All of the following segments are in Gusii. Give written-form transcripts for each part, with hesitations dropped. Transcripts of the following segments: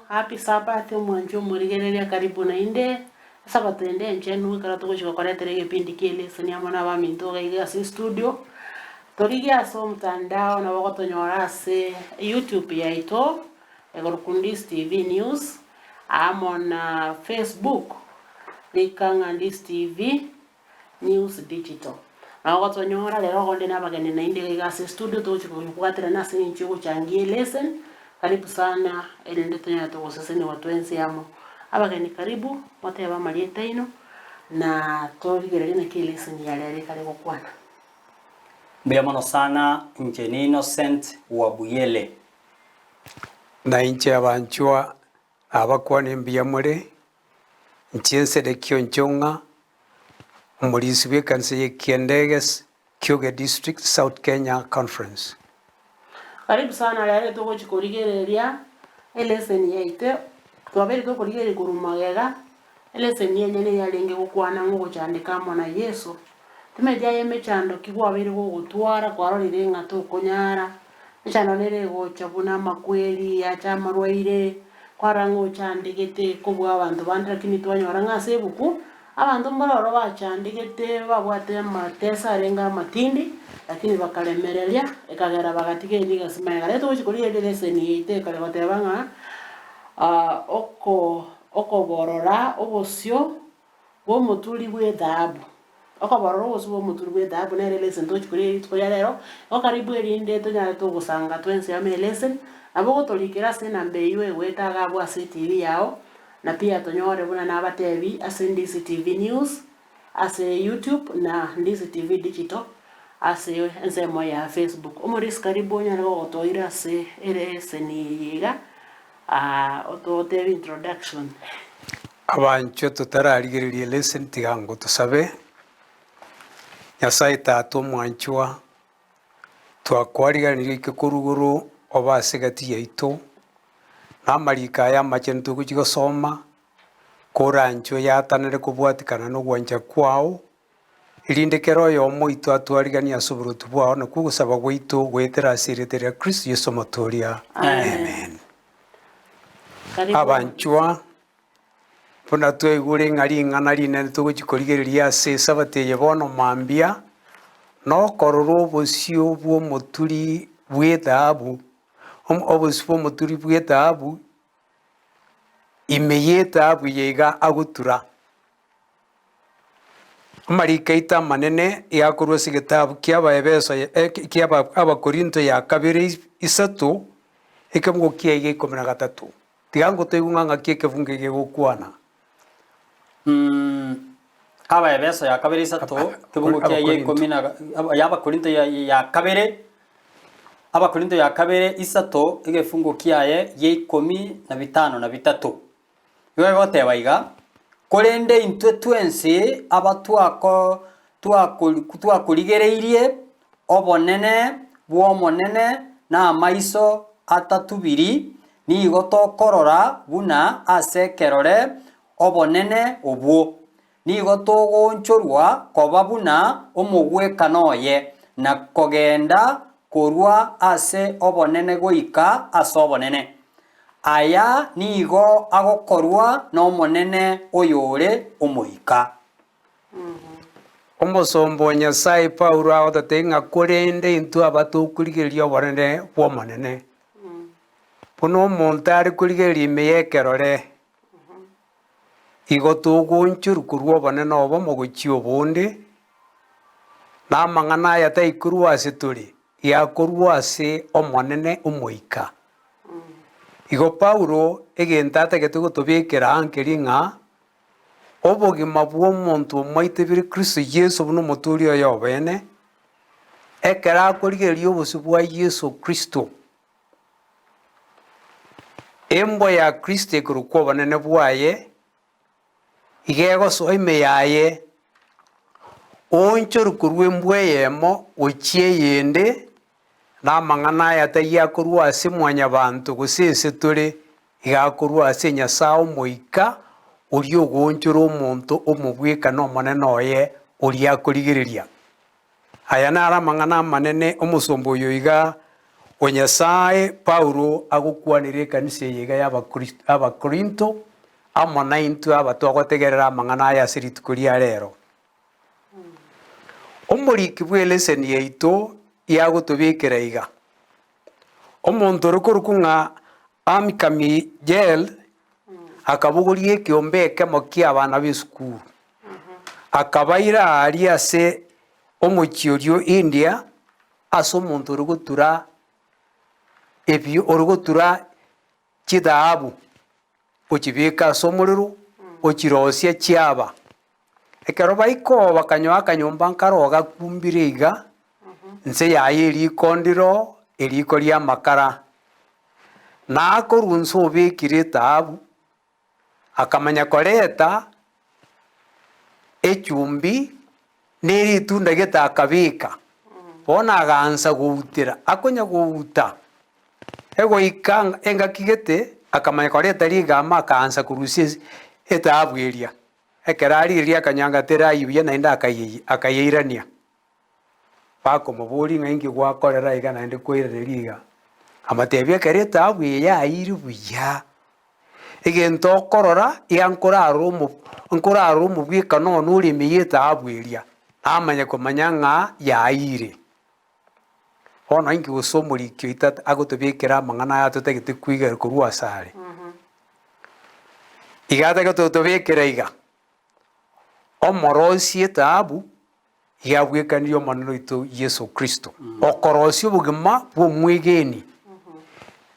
Happy Sabbath omwanchi omorigereria karibu naende, esabato ende enchenu ekero togochia gokoretera egepindi kia eleseni amo na abaminto iga iga ase estudio, torigie ase omotandao nabo ogotonyora ase youtube yaito, egorokwa Ndisi TV News, amo na Facebook, rika ng'a Ndisi TV. News Digital. Nabo gotonyora rero ogonde na abageni naende iga iga ase estudio togochia kobwaterana ase eng'encho yogochangia elesson, karibu sana erinde tonyare togosesenigwa twensi amo. Abageni karibu, motebe amarieta aino, na torigererie naki elesson ya rero ekare gokwana. Mbuya mono sana inche ni Innocent Wabuyele. Na inche abanchwa nabakwane mbuya more, Inche Nsedekia Onchong'a, omorisia bw'ekanisa ye Kiendeges, Kioge District, South Kenya Conference. Karibu sana rero togochi korigereria eleseni yaito, twabeire tokorigereria korwa magega, eleseni enyene yarenge gokwana ng'a ogochandeka amo na Yeso. Timanyeti aye emechando ki kwabeire gogotwara kwarorire ng'a tokonyara, Emechando nere egocha buna amakweri, yacha amarwaire, kwarora ng'a ochandegete kobua abanto bande lakini twanyora ng'a ase ebuku, abanto mbare ororo bachandegete babwate amateso arenge amatindi, lakini bakaremereria, ekagera bagatiga erigasi magega. Rero togochi korigereria eleseni yaito ekare goteba ng'a oko okoborora obosio. Bw'omoturi bw'ethahabu. Okoborora obosio bw'omoturi bw'ethahabu nere eleseni togochia koria rituko ria rero, igo karibu erinde tonyare togosanga twensi amo eleseni, nabo ogotorikera ase enamba eywo egoeta iga abwo ase etv yao, na pia tonyore buna nabatebi ase Ndisi TV News, ase YouTube na Ndisi TV Digital ase ensemo ya Facebook. Omorisia karibu onyare gogotoira ase eleseni eye iga. Ototebie introduction. Abanchwa totararigereria eleseni tiga ngo tosabe, Nyasaye Tata omwanchwa, twakwariganirie oike korwa igoro obe ase egati yaito, na amariko aya amachenu togochia gosoma, koranche oyatanere kobwatikana na ogwancha kwao, Erinde kera oyomo oito atwariganie ase oboruoti bwao, nakwo ogosaba gwaito goetera ase erieta ria Kristo Yeso Omotoria. Amen. Abanchwa, buna twaigure ng'a ring'ana rinene togochia korigereria ase Esabato eye bono mambia, nokorora obosio bw'omoturi bw'ethahabu, obosio bw'omoturi bw'ethahabu, ime y'ethahabu eye iga agotura. Amariko aito amanene iga akorwa ase egetabu kia Abaebeso kia Abakorinto ya kabere isato, ekebugo kiaye gia ikomi na gatato. Tiga ngotoigwe ng'a ng'aki ekebungo eke gegokwana. Abaebeso ya kabere isato, ekebugo kiaye gia ikomi na ya Abakorinto ya kabere, Abakorinto ya kabere isato, egefungo kiaye gia ikomi na bitano na bitato. Igo egoteba iga, Korende intwe twensi aba twako twakori twakorigereirie obonene bw'Omonene namaiso atatubiri, nigo tokorora buna ase ekerore obonene obwo, nigo togoonchorwa koba buna omogwekano oye, na kogenda korwa ase obonene goika ase obonene. Aya nigo agokorwa n'Omonene oyore Omoika. Omosomba o Nyasae Paulo agototebia ng'a korende intwe aba tokorigereria obonene bw'Omonene, buna omonto are korigereria ime y'ekerore, Igo togoonchorwa korwa obonene obomo gochia obonde, na amang'ana aya taikorwa ase tore, yakorwa ase Omonene Omoika. Igo Paulo egento atagete gotobekera aa nkeri ng'a obogima bw'omonto omoitebire Kristo Yeso buna Omotoori oye obeene, ekero akorigereria obosio bwa Yeso Kristo, Embwa ya Kristo ekorokwa obonene bwaye, iga egosoa ime yaye, oonchorwe korwa embwa eyemo gochia eyende, na amang'ana aya taiyo akorwa ase mwanyabanto gose ase tore, iga akorwa ase Nyasae Omoika, oria ogoonchora omonto omobwekano omonene oye oria akorigereria. Aya naro amang'ana amanene omosomba oyo iga. O Nyasae, Paulo agokwanera ekanisa eye iga y'Abakristo Abakorinto, amo naintwe aba twagotegerera amang'ana aya ase rituko ria rero. Omoriki bw'eleseni yaito yagotobekera iga, Omonto ore korokwa ng'a Amikamijel akabogoria ekeombe ekemo ki'abana b'esukuru, akabaira aaria ase omochie oria o India, ase omonto ore gotura ebio ore gotura chithahabu, ochibeka ase omorero, ochirosia chiaba. Ekero baika oo bakanyoa akanyomba nkaro gakumbire iga, nse yaye eriko ndiro, eriko ri'amakara. Na akorwa nse obekire ethahabu, akamanya koreta echumbi na eritunda gete akabeka, bono agaansa goutera, akonya gouta, egoika ng'a engaki gete akamanya koreta rigama akaansa korusia ase ethahabu eria. Ekero arigereria akanyanga terayia buya naende akayei akayeirania. Bakomoboria ng'a inki gwakorera iga naende kwairaneria iga, Amatebia ekero etaabu eye yaayire buya, egento okorora iga nkorarora omo nkorarora omobwekano one ore ime ya etaabu eria, namanya komanya ng'a yaayire. Bono inki gose omoriki oito agotobekera amang'ana aya totagete koigera korwa asare? Iga atagete gotobekera iga, omorosie etaabu Yabwekanirie Omonene oito Yeso Kristo, okorosia obogima bw'omwegeni.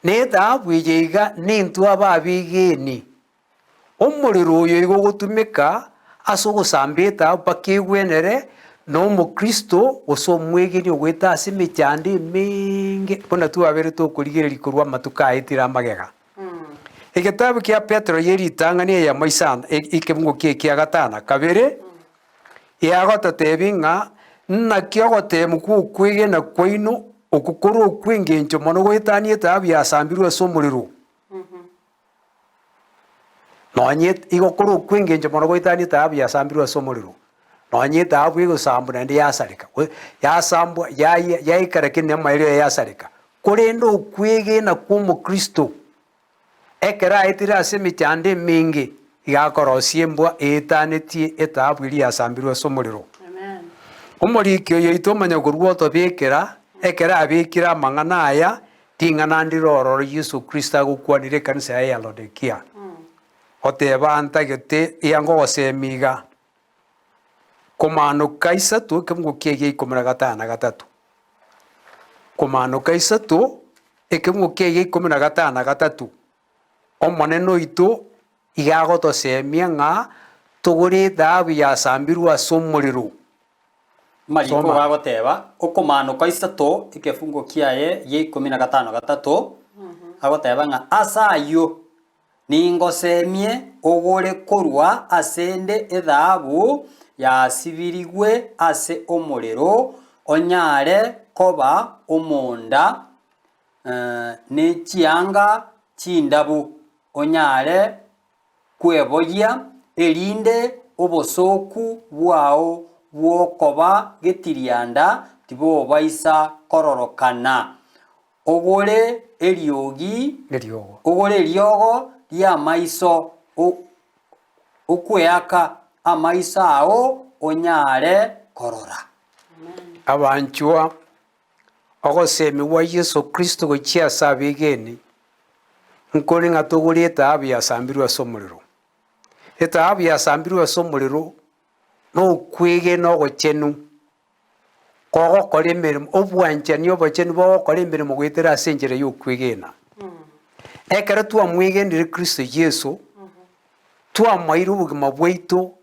Na ethahabu eye iga nintwe abe abegeni. Omorero oyo igo ogotumeka ase ogosamba ethahabu mpaka egwenere na omokristo gose omwegeni ogoeta ase emechando emenge buna twabeire tokorigereria korwa amatuko aetire amagega. Egetabu kia Petero ye ritang'ani eyemo isano ekebungo kia ekia gatano kabere. Yagototebia ng'a naki ogoteemwa kw'okwegena kwaino okwo kore okw'engencho mono goetania etaabu yasambirwe ase omorero. Nonye igo kore okw'engencho mono goetania etaabu yasambirwe ase omorero, nonye etaabu egosambwa naende yasareka, yasambwa yayia yaikara kende amaerio yaye yasareka. Korende okwegena kw'omokristo Ekero aetire ase emechando emenge, iga akorosia embwa eetanetie etaabu eria yasambirwe ase omorero. Omoriki oyo oito omanya korua otobekera, ekero abekire amang'ana aya, ring'ana ndire ororo Yeso Kristo agokwanire ekanisa yaye ya Laodikia, oteba ntagete iga ngogosemia iga, Komanoka isato ekemungo kia egia ikomi na gatano na gatato. Komanoka isato ekemungo kia egia ikomi na gatano na gatato, Omonene oito iga agotosemia ng'a togore ethahabu yasambirwe ase omorero. Amariko Soma. gagoteba, okomanoka isato ekefungo kiaye gia ikomi na gatano gatato, agoteba ng'a ase ayio Ningosemie ogore korwa ase 'nde ethahabu yasibirigwe ase omorero, onyare koba omonda, ne chianga chindabu, onyare kweboyia, erinde obosooku bwao bw'okoba getirianda tibobaisa kororokana. Ogore eriogi, Eriogo. ogore eriogo ri'amaiso okweaka amaiso ao onyare korora. Abanchwa, ogosemigwa Yeso Kristo gochia ase abegeni, nkore ng'a togore etaabu yasambirwe ase omorero. Etaabu yasambirwe ase omorero nokwegena ogochenu. Kogokora emeremo, obwanchani obochenu bogokora emeremo goetera ase enchera y'okwegena. Ekero twamwegenire Kristo Yeso, twamoeire obogima bwaito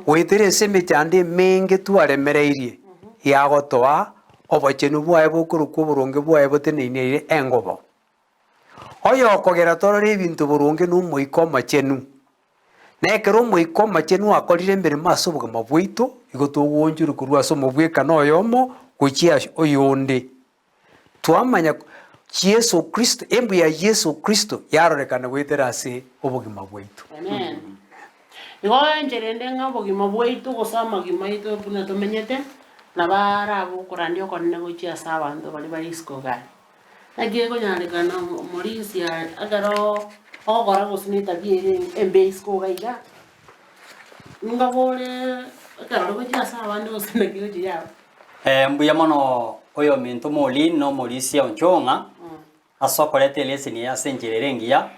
goetera ase emechando emenge twaremereirie, yagotoa obochenu bwaye bokorokwa oboronge bwaye boteneineire engobo. Oyokogera torore ebinto boronge na Omoika Omochenu. Na ekero Omoika Omochenu akorire emeremo ase obogima bwaito, igo togoonchorwa korwa ase omobwekano oyomo gochia ase oyonde. Twamanya Yeso Kristo, embu ya Yeso Kristo yarorekana goetera ase obogima bwaito. Amen. Igo enchera ende ng'a obogima bwaito gose amagima aito buna tomenyete, nabo arabe okorandia okonene gochia ase abanto baria bare isiko igare. Naki ekonyarekana omorisia ekero ogokora gose na etabia ere embe isiko iga iga, nigo ore ekerore gochia ase abande gose naki gochia yaba. Mbuya mono oyominto Maureen na omorisia Onchong'a ase okoreta eleseni eye ase enchera ere engiya.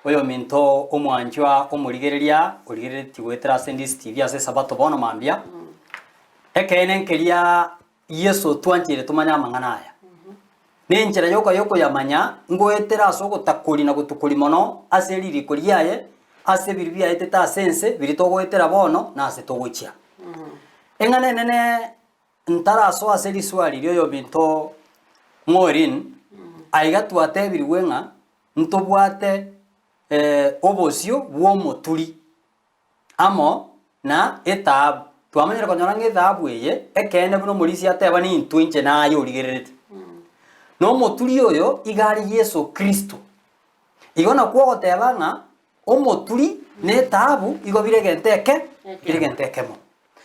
Oyominto omwanchwa omorigereria origereretie goetera ase Ndisi TV ase esabato bono mambia. Ekeene nkeria Yeso otwancheire tomanye amang'ana aya. Nenchera yoka yokoyamanya ngoetera ase ogotakori na gotukori mono ase ririko riaye, ase ebiru biaetete ase ense biria togoetera bono na ase togochia. Eng'ana enene ntarasoa ase riswari rioyobinto Maureen, aiga twatebirigwe ng'a ntobwate obosio bw'omoturi. amo na etaabu. Twamanyire konyora ng'a etaabu eye, ekeene buna omorisia ateba nintwe inche naye origererete. Na omoturi oyo iga are Yeso Kristo. Igo nakwo ogoteba ng'a omoturi na etaabu igo bire egento eke, bire egento ekemo.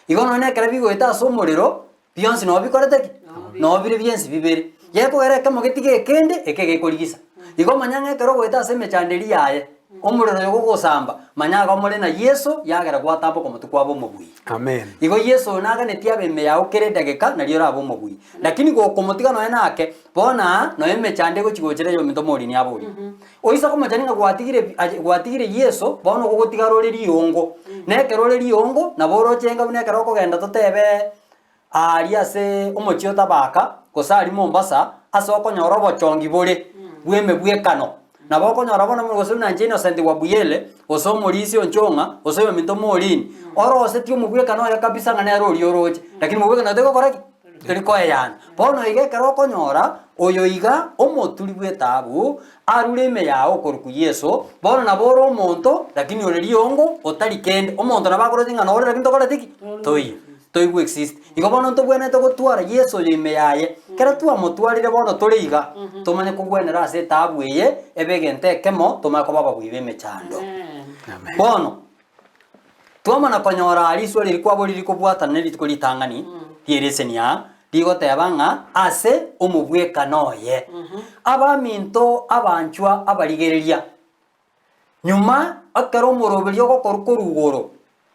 Igo nonya ekero bigoeta ase omorero, bionsi nabo bikorete ki? Nabo bire biensi bibere. Gekogera ekemo getige ekende, eke gekorigisa. Igo manya ng'a ekero ogoeta ase emechando eria yaye, omorero oyo gogosamba, manya iga more na Yeso, yagera gwatamboka omotwe kwaba omobui. Amen. Igo Yeso oyo naganetie abe ime yao kera edageka, nario orabe omobui. Lakini gokomotiga nonya nake, bono aa, nonya emechando egochi gochera eyominto morini aborie. Oise komochani ng'a gwatigire bi aye gwatigire Yeso, bono ogogotigara ore riongo. Na ekero ore riongo, nabo oroche enga buna ekero okogenda totebe aaria ase omochie o Tabaka, gose aria Mombasa, ase okonyora obochongi bore bw'emebwekano. Nabo okonyora bono gose buna inche Innocent Wabuyele, gose omorisia Onchong'a, gose oyominto Maureen, orosetie omobwekano oye kabisa ng'a nere oria oroche, lakini mobwekano oyo tari gokora ki? Tori koeyana. Bono iga ekero okonyora oyo iga omoturi bw'etaabu arure ime yao okorokwa Yeso, bono nabo ore omonto, lakini ore riongo otari kende. Omonto nabo akoroche ng'a nore lakini tokoreti ki? Toiyo. Toigwe exist. Igo bono ntobwenerete gotwara Yeso oyo ime yaye. Ekero twamotwarire bono tore iga, tomanye kogwenera ase etaabu eye, ebe egento ekemo, tomanye koba ababui b'emechando. Amen. Bono, Twamana konyora riswa riria kwaborire rikobwatana ne rituko ritang'ani ri'ereseni aa, rigoteba ng'a ase omobwekano oye. Abaminto abanchwa abarigereria, nyuma ekero omoroberio ogokorwa korwa igoro,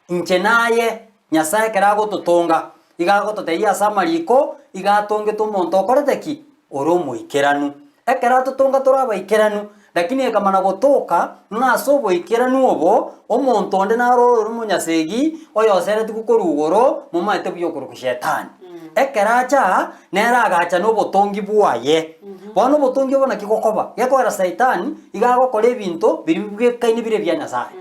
inche naye, Nyasae ekero agototonga, iga agototebia ase amariko, iga atongete omonto okorete ki? Ore omoikeranu. Ekero atotonga tore abaikeranu, lakini ekamana gotoka ng'a ase oboikeranu obo, omonto onde naro ore omonyasegi, oyoseretigwe korwa igoro, momaete buya okorokwa Shetani. Ekero acha aa, nere agacha nobotongi bwaye. Bono obotongi obo naki gokoba? Gekogera Saitani iga agokora ebinto biria bibwekaine bire ebia Nyasae.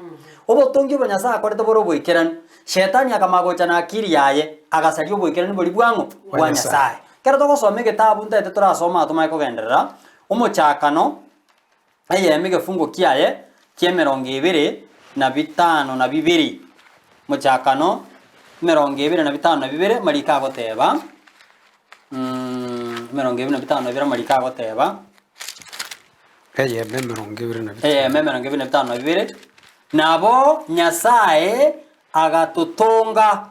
Obotongi obo Nyasae akorete bore oboikeranu, Shetani akamanya gocha na akiri yaye, agasaria oboikeranu boria bwang'o? Bwa Nyasae. Ekero togosoma egetabu ntaete torasome aa tomanye kogenderera, Omochakano, eyemo egefungo kiaye ki'emerongo ebere na bitano na bibere. Omochakano, emerongo ebere na bitano na bibere, amariko agoteba, emerongo ebere na bitano na bibere amariko agoteba, Eyemo emerongo ebere na bitano. Eyemo emerongo ebere na bitano na bibere, Nabo Nyasae agatotonga,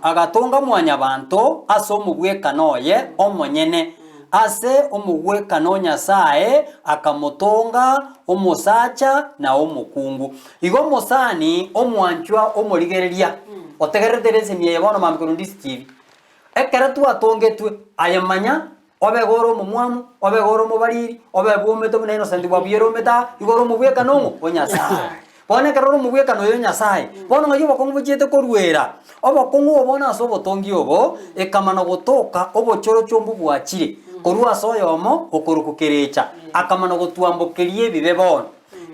agatonga mwanyabanto ase omogwekano oye omonyene, ase omogwekano o Nyasae akamotonga omosacha na omokungu. Igo omosani omwanchwa omorigereria, otegererete leseni eye bono mambia korwa Ndisi TV, ekero twatongetwe, aye manya Obe iga ore omomwamu, obe iga ore omobariri, obe bwomete buna Innocent Bwabuyere omete aa, igo ore omobwekano ong'o? O Nyasae. Bono ekero ore omobwekano oyo o Nyasae, bono ng'ai obokong'u bochiete koruera? Obokong'u obo bono ase obotongi obo, ekamana gotoka obochorochombu bwachire korwa ase oyomo okorokwa kerecha, akamana gotwambokeria ebibe bono.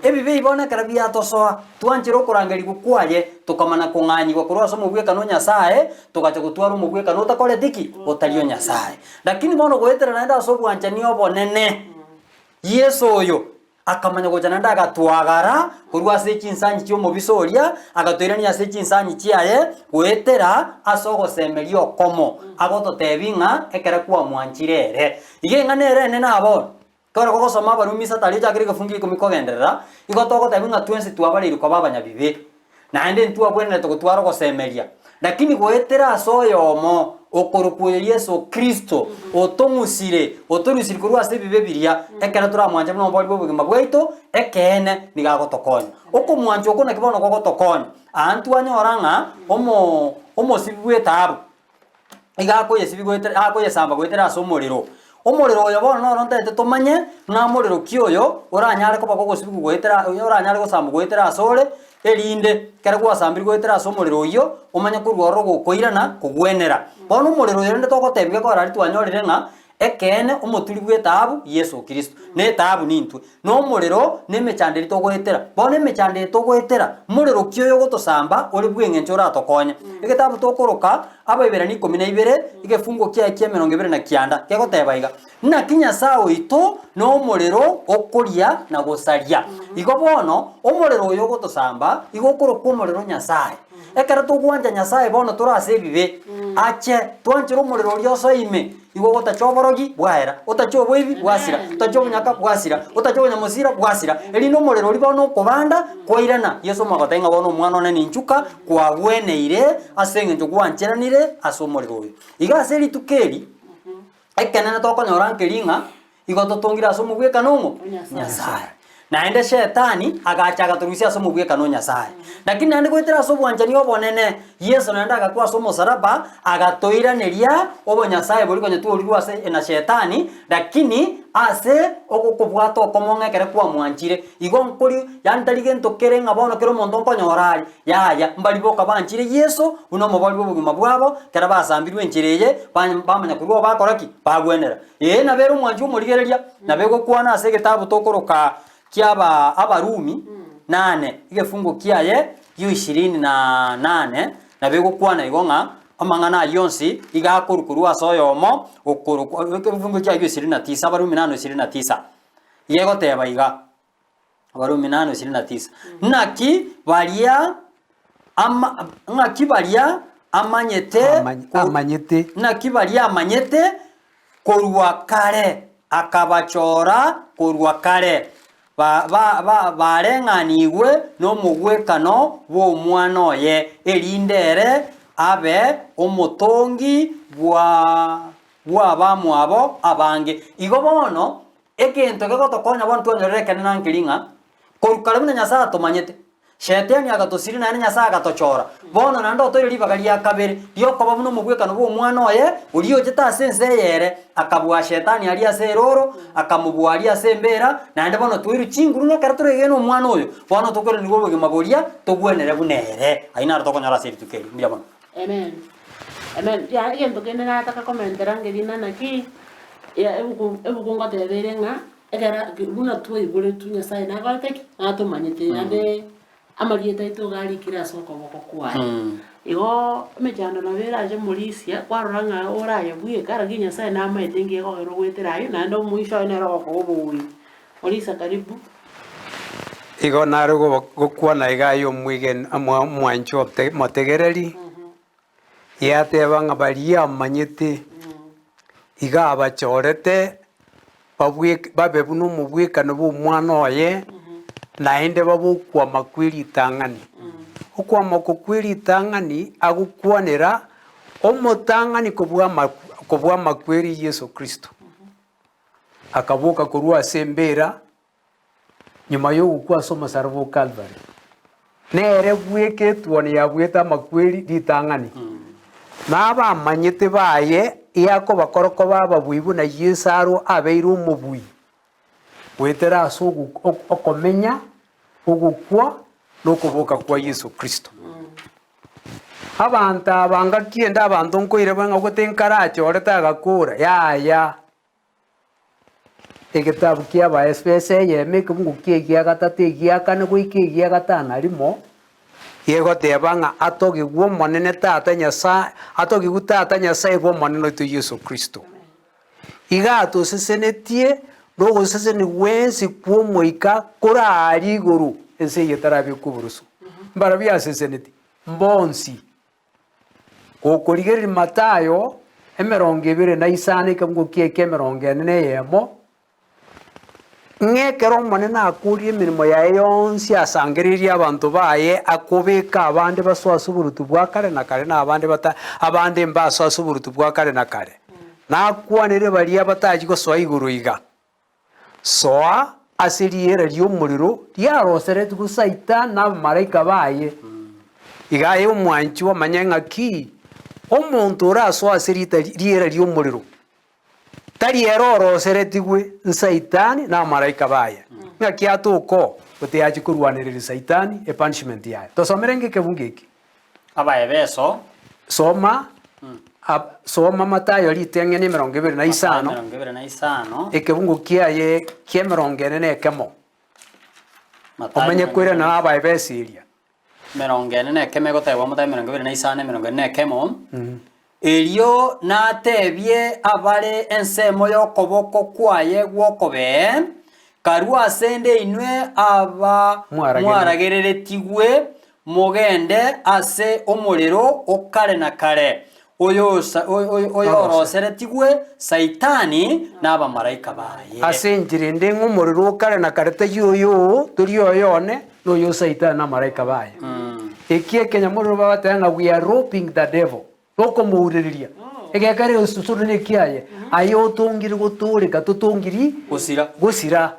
Ebibe ebi bono ekero biatosoa, twanchera okorangerigwa kwaye, tokamana kong'anyigwa korwa ase omobwekano o Nyasae, togacha gotwara omobwekano otakoreti ki? Otari o Nyasae. Lakini bono goetera naende ase obwanchani obonene, Yeso oyo akamanya gocha naende agatwagara korwa ase chinsanyi chi'omobisa oria, agatoirania ase chinsanyi chiaye goetera ase ogosemeria okomo, agototebia ng'a ekero kwamwanchire ere. Iga eng'ana ere enene aa bono, Ekero gogosoma Abarumi isato aria ochakire egefungu gia ikomi kogenderera, igo togotebia ng'a twensi twabareirwe koba abanyabibe, naende ntwabwenerete gotwara ogosemeria. Lakini goetera ase oyomo, okorokwa oyo Yeso Kristo, otong'usire, otorusirie korwa ase ebibe biria, ekero toramwanche buna omobori bw'obogima bwaito, ekeene nigo agotokonya. Okomwancha okwo naki bono gogotokonya? Aa ntwanyora ng'a omo omosibi bw'etaabu, iga akoyesibia goetera akoyesamba goetera ase omorero. Omorero oyo bono noro ntaete tomanye ng'a morero ki oyo oranyare koba gogosibigwa goetera oranyare gosambwa goetera asore, erinde ekero gwasambirwe goetera ase omorero oyio, omanye korwa ororo gokoirana kogwenera. Bono omorero oyo rende togotebiwa ekero aria twanyorire ng'a ekeene omoturi bw'etaabu Yeso Kristo, na etaabu nintwe, na omorero na emechando eria togoetera. Bono emechando eye togoetera, morero ki oyo ogotosamba ore bw'eng'encho oratokonye? Egetabu tokoroka Abaeberania ikomi na ibere, egefungo kiaye kia emerongo ebere na kianda, kegoteba iga, Naki Nyasae oito nomorero okoria na gosaria. Igo bono, omorero oyo ogotosamba igo okorokwa omorero Nyasae. Ekero togwancha Nyasae bono tore ase ebibe, ache twanchere omorero oria osoe ime, igo ogotacha oborogi bwaera, otache oboibi bwasira, otache obonyaka bwasira, otache obonyamosira bwasira, erinde omorero oria bono okobanda kwairana. Yeso omogotebia ng'a bono omwana one ninchuka, kwagweneire ase eng'encho gwancheranire ase omorero oyo. Iga ase rituko eri, Ekenene tokonyora nkeri ng'a igo totongire ase omogwekano ong'o? Nyasae. Naende Shetani agacha agatorusia ase omogwekano o Nyasae. Lakini naende goetera ase obwanchani obonene, Yeso naende agakwa ase omosalaba, agatoiraneria obonyasae boria konya tworirwe ase na Shetani, lakini ase ogokobwata okomo ng'a ekere kwamwanchire, igo nkori yaani tari gento kere ng'a bono kera omonto nkonyora are, Yaya, mbaria boka banchire Yeso buna omobori bw'obogima bwabo, ekero basambirwe enchera eye, bamanya korwa oo bakora ki? Bagwenera. Ee, nabo ere omwanchi omorigereria, nabo egokwana ase egetabu tokoroka ki'aba Abarumi nane, egefungo kiaye gia ishirini na nane, nabo egokwana igo ng'a amang'ana ayio onsi iga akorwa korwa ase oyomo okorokwa egefungo kiaye gia ishirini na tisa, Abarumi nane ishirini na tisa, iga egoteba iga. Abarumi nane ishirini na tisa. Naki baria ama, ng'aki baria amanyete Amany- ko- amanyete. naki baria amanyete korwa kare akabachora korwa kare ba, ba, ba, bareng'anigwe nomogwekano bw'Omwana oye, erinde ere abe omotongi bwa bw'abamwabo abange. Igo bono Egento kegotokonya bono twanyorere ekenene nkeri ng'a, korwa kare buna Nyasae atomanyete, Shetani agatosiria naende Nyasae agatochora, bono naende otoire ribaga ria kabere riokoba buna omogwekano bw'Omwana oye, oria ochete ase ense eye ere, akabua Shetani aria ase erooro, akamobua aria ase embeera, naende bono twairwe chinguru ng'a ekero toregene Omwana oyo, bono tokoiranigwa obogima boria togwenere buna ere. Ayio naro tokonyora ase rituko eri. Mbuya mono. Amen. Amen. Ya egento kende nataka komentera nkerina naki, ya ebuku ebuku ngoteba ere ng'a, ekera buna twaiboretwe Nyasaye nakorete ki? Natomanyete naende amarieta aito iga arikire ase okoboko kwaye. Igoo emechando nabo erache morisia, kwarora ng'a oraye bweka lakini Nyasaye namaete nki ekogera ogoetera aywo naende omoisho oye nere ogokoa oboui. Morisia karibu. Igo nare gokwana iga aye omwegeni omwanchi omotegereri, yateba ng'a baria amanyete iga abachorete babe buna omobwekano bw'omwana oye, naende babe okwama kwe ritang'ani. Okwama oko kwe ritang'ani agokwanera omotang'ani kobua amakweri Yeso Kristo. Akaboka korwa ase embeera nyuma y'ogokwa ase omosaraba o Kalvari. Nere bweka etuoni yabuete amakweri ritang'ani, na abamanyete baye yakobakora koba ababui buna Yeso aro abeire omobui, goetera ase okomenya, ogokwa, na okoboka kwa Yeso Kristo. Abanto aba ngaki ende abanto nkoireba ng'a gote nkarachorete agakora, yaya. Egetabu ki'Abaefeso eyemo ekebungo ki'egia gatato egia kane goika egia gatano na rimo, gegoteba ng'a atogigwe Omonene Tata Nyasae, atogigwe Tata Nyasae bw'Omonene oito Yeso Kristo. Iga atosesenetie nogosesenigwa gwensi kw'Omoika kore aaria igoro ense eye etarabekwa oboroso. Mbarabwo asesenetie? Mbonsi. Gokorigereria Mathayo emerongo ebere na isano ekebugo kiaye ki'emerongo ene na eyemo, Ng'a ekero Omonene akoorire emeremo yaye yonsi asangereirie abanto baye, akobeka abande basoe ase oboruoti bwa kare na kare, na abande bata abande mbasoe ase oboruoti bwa kare na kare. Nakwanere baria batachia gosoa igoro iga, Soa ase riera ri'omorero riaroseretigwe Saitani na abamalaika baye. Iga aye omwanchi omanye ng'a ki omonto orasoe ase rita riera ri'omorero, Tari ere oroseretigwe n'Saitani na abamalaika baye. Ng'aki atoka oo, goteyachia korwanereria Saitani epunishment yaye. Tosomere inga ekebungo eki. Abaefeso. Soma, ab, soma Matayo riteng'eni emerongo ebere na Matayo isano, 25. ekebungo kiaye ki'emerongo ene na ekemo. Matayo Omanye koirana na Abaefeso eria. 41 egotebwa Matayo 25, 41, Erio natebie abare ensemo y'okoboko kwaye gw'okobee, Karue asende inwe aba mwaragereretigwe, mogende ase omorero o kare na kare, oyoroseretigwe Saitani na abamalaika baye. Ase enchera ende ng'a omorero o kare na kare tari oyo oo, tori oyo one, na oyo o Saitani na abamalaika baye. Eki ekenyamorero bagateba ng'a we are roping the devil, nokomourereria. Egekare egesusuro nekiaye, aye otongire gotooreka totongiri Gosira. gosira.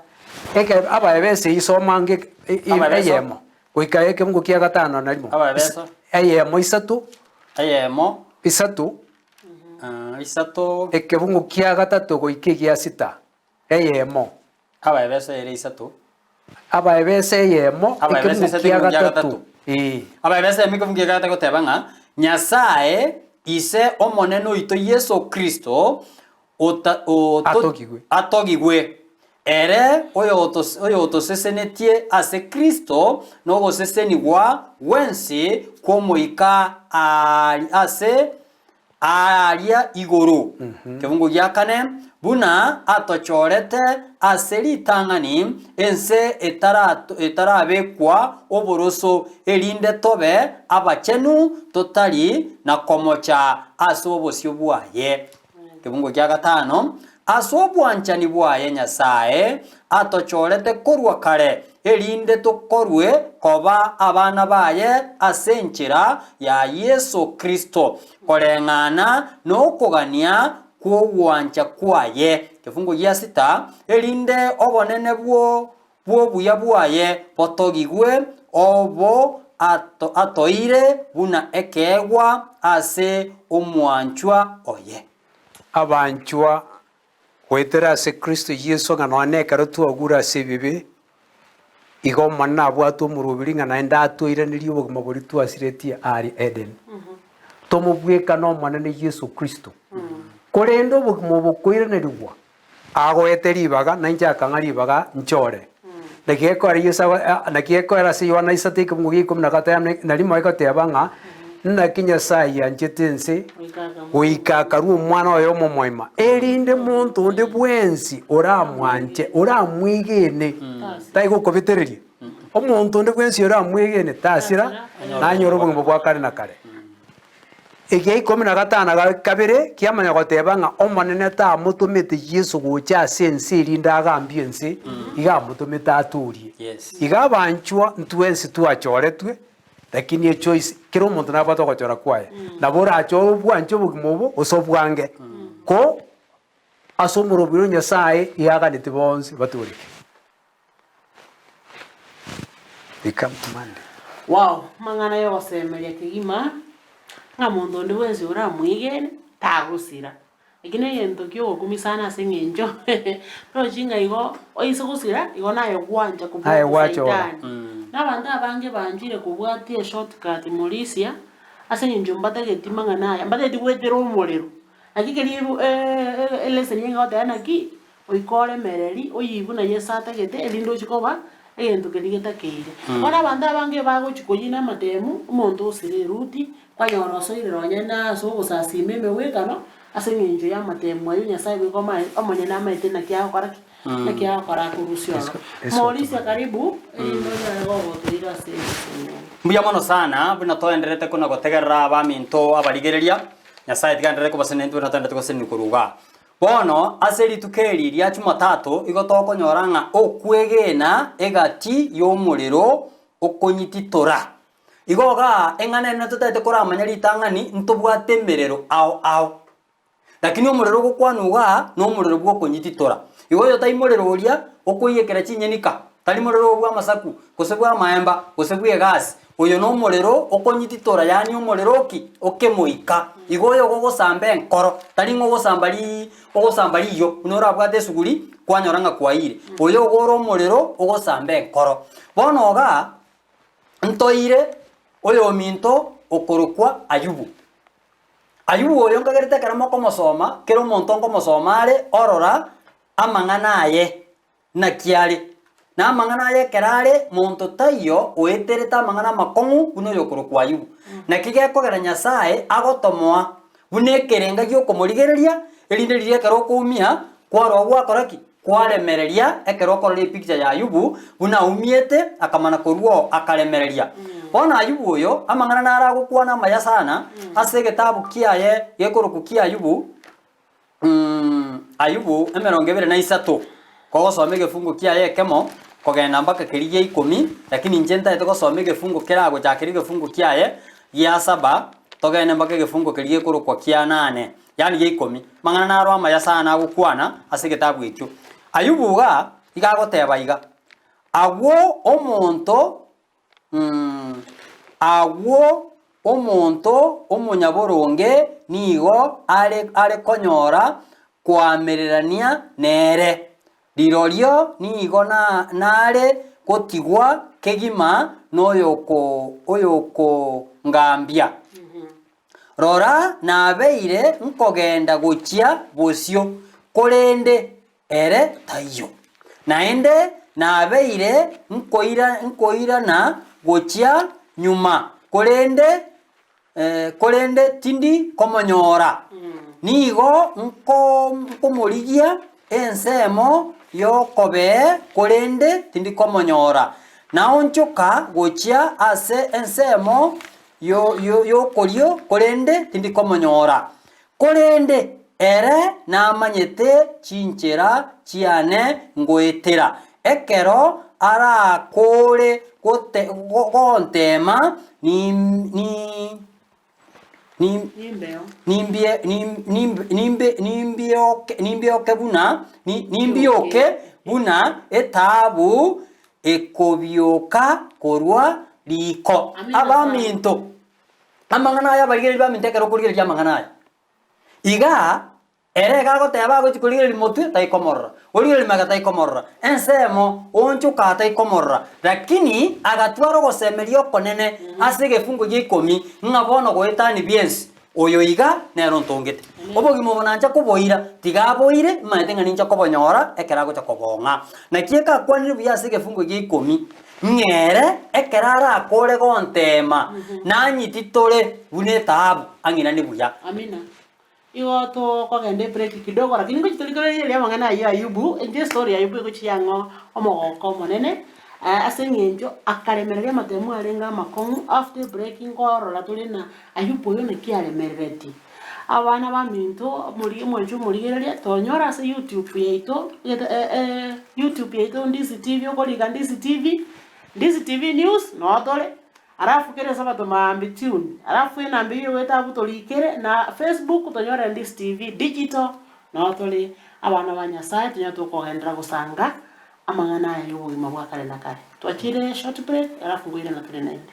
Eke abaebesa isoma ange Abaebeso. eyemo goika ekeungo kia gatano na rimo. Abaebeso. Eyemo isato. Eyemo. Isato. Isato. Ekebungo kia gatato goika egia sita. Eyemo. Abaebeso ere isato. Abaebeso eyemo, Abaebeso ekebungo isato, kia ekebungo kia gatato. gatato. Ee. Abaebeso eyemo ekebungo kia gatato egoteba ng'a Nyasae Ise Omonene oito Yeso Kristo ota oto Atogigwe. atogigwe, ere oyotos oyotosesenetie ase Kristo nogosesenigwa gwensi kw'Omoika aari ase aaria igoro. Kebungo gia kane, buna atochorete ase ritang'ani ense etarato etarabekwa oboroso, erinde tobe abachenu totari na komocha ase obosio bwaye. Kebungo gia gatano, Ase obwanchani bwaye Nyasae atochorete korwa kare, erinde tokorwe koba abana baye ase enchera ya Yeso Kristo, koreng'ana nokogania kw'ogwancha kwaye. Kefungo gia sita, erinde obonene bw'obuya bwaye botogigwe, obo atoire buna ekeegwa ase omwanchwa oye. Abanchwa, goetera ase Kristo Yeso ng'a nonya nekero twagure ase ebibe, igo Omonene abwate omoroberi ng'a naende atoiranerie obogima boria twasiretie aaria Edeni. Tomobwekane Omonene Yeso Kristo. Korende obogima obo koiranerigwa, agoete ribaga, nainche akang'a ribaga nchore. Naki gekoera Yeso ago naki gekoera ase Yohana isato ekebungo gia ikomi na gatano na rimo egoteba ng'a, Naki Nyasae ayanchete ense, goika akarua Omwana oye omomoima, erinde monto onde bwensi oramwanche, oramwegene, tari gokobetereria, omonto onde bwensi oramwegene tasira, nanyore obogima bwa kare na kare. Egia ikomi na gatano na kabere kiamanya goteba ng'a Omonene tamotomete Yeso gocha ase ense erinde agambie ense, iga amotomete atoorie. Iga abanchwa ntwensi twachoretwe, lakini echoice kera omonto nabwate ogochora kwaye. Nabo orachore obwanche obogima obo gose obwange, ko ase omorobio o Nyasaye iga aganeti bonsi batooreke. They come to Monday. Wow, amang'ana y'ogosemeria kegima, ng'a monto onde bwensi oramwegene, tagosira. Eki negento ki'ogokumia sana ase eng'encho torochi ng'a igo oise gosira, igo naye gwancha Naye kobwatia gwachora. saitani. Na abanto abange banchire kobwatia eshortcut morisia, ase eng'encho mbatageti mang'ana aya, mbatageti goetera omorero. Naki keria eleseni egoteba naki, Goika oremereri oyie buna Yeso atagete, erinde ochie koba egento keria getakeire. Bono abanto abange bagochia koyia namatemu, omonto osire eruti, kwanyora osoire nonye na ase ogosasima emegwekano, ase eng'encho y'amatemu ayio Nyasaye goika omae omonyene amaete naki agokora ki? Naki agokora akorusia ororo. Mauricio karibu, erinde onyare gogotoira ase ense eye. Mbuya mono sana buna toenderete kona gotegerera abaminto abarigereria, Nyasaye tiga aenderere kobasenia intwe buna toenderete gosesenigwa korwa igaa. Bono ase rituko eri ria Chumatato igo tokonyora ng'a okwegena egati y'omorero okonyititora. Igo igaa eng'ana ere totagete koramanya ritang'ani ntobwate emerero ao ao. Lakini omorero ogokwanwa igaa nomorero bw'okonyititora. Igo oyo tai morero oria okoiyekera chinyeni ka, tari morero bw'amasaku, gose bw'amaemba, gose bw'egasi. Oyo nomorero okonyititora, yaani omorero o ki? O kemoika. Igo oyo ogogosamba enkoro, tari ng'a ogosamba rii ogosamba riyo, buna orabwate esuguri, kwanyora ng'a kwaiyire. Oyo igo ore omorero ogosamba enkoro. Bono igaa, ntoire oyominto okorokwa Ayubu. Ayubu oyo nkagerete ekero mokomosoma, kera omonto nkomosoma are, orora amang'ana aye naki are. Na amang'ana aye ekero are, monto taiyo oeterete amang'ana amakong'u buna oyokorokwa Ayubu. Naki gekogera Nyasae agotomoa buna ekerenga gi'okomorigereria, erinde riria ekero okoumia, kwarora gwakora ki? Kwaremereria ekero okorora epicture ya Ayubu buna aumiete akamana korwa oo akaremereria. Bono Ayubu oyo amang'ana naro agokwana amaya sana ase egetabu kiaye gekorokwa kia Ayubu, Ayubu emerongo ebere na isato, kogosoma egefungo kiaye ekemo kogenda mpaka keria gia ikomi, lakini inche ntagete gosoma egefungo keragochakera egefungo kiaye gia saba togende mpaka egefungo keria gekorokwa kia nane. Yaani gia ikomi, amang'ana naro amaya sana agokwana ase egetabu ekio. Ayubu iga iga agoteba iga, Agwo omonto agwo omonto omonyaboronge nigo are are konyora koamererania nere, rirorio nigo na nare gotigwa kegima noyoko oyokongambia. Rora, nabeire nkogenda gochia bosio, korende ere taiyo. Naende nabeire nkoirana gochia nyuma, korende korende tindi komonyora. Nigo nkomorigia ensemo y'okobee, korende tindi komonyora. Naonchoka gochia ase ensemo y'okorio, korende tindi komonyora. Korende ere namanyete chinchera chiane ngoetera, ekero arakoore gonteema nimbioke buna etaabu ekobioka korwa riko. Abaminto, amang'ana aya abarigereria baminto ekero okorigereria amang'ana aya, iga ere iga agoteba agochia korigereria motwe taikomorora, origereria magega taikomorora, ensemo oonchoka taikomorora, lakini agatwara ogosemeria okonene ase egefungo gia ikomi, ng'a bono goetania biensi. Oyo iga nere ontongete. Obogima obo nancha koboira, tiga aboire, imanyete ng'a ninche kobonyora ekero agocha kobong'a. Naki ekakwanire buya ase egefungo gia ikomi, ng'a ere ekero arakore gonteema, nanyititore buna etaabu, ang'iranie buya. Amina. Igo tokogenda ebreak kidogo lakini ngochi torigereria amang'ana ayio Ayubu, inche estory ya Ayubu egochia ang'o omogoko omonene. Ase eng'encho akaremereria amatemo arenge amakong'u, after ebreak nkorora tore na Ayubu oyo naki aremereretie. Abana baminto omori omwancho omorigereria tonyore ase youtube yaito youtube yaito Ndisi TV okoriga Ndisi TV, Ndisi TV news noo tore, alafu kera esabato maambia tune, alafu enamba eywo egoeta abwo torikere na Facebook tonyore Ndisi TV digital noo tore abana ba Nyasaye tonyare tokogenderera gosanga amang'ana aya ya obogima bwa kare na kare. Twachire short break alafu nkoirana tore naende.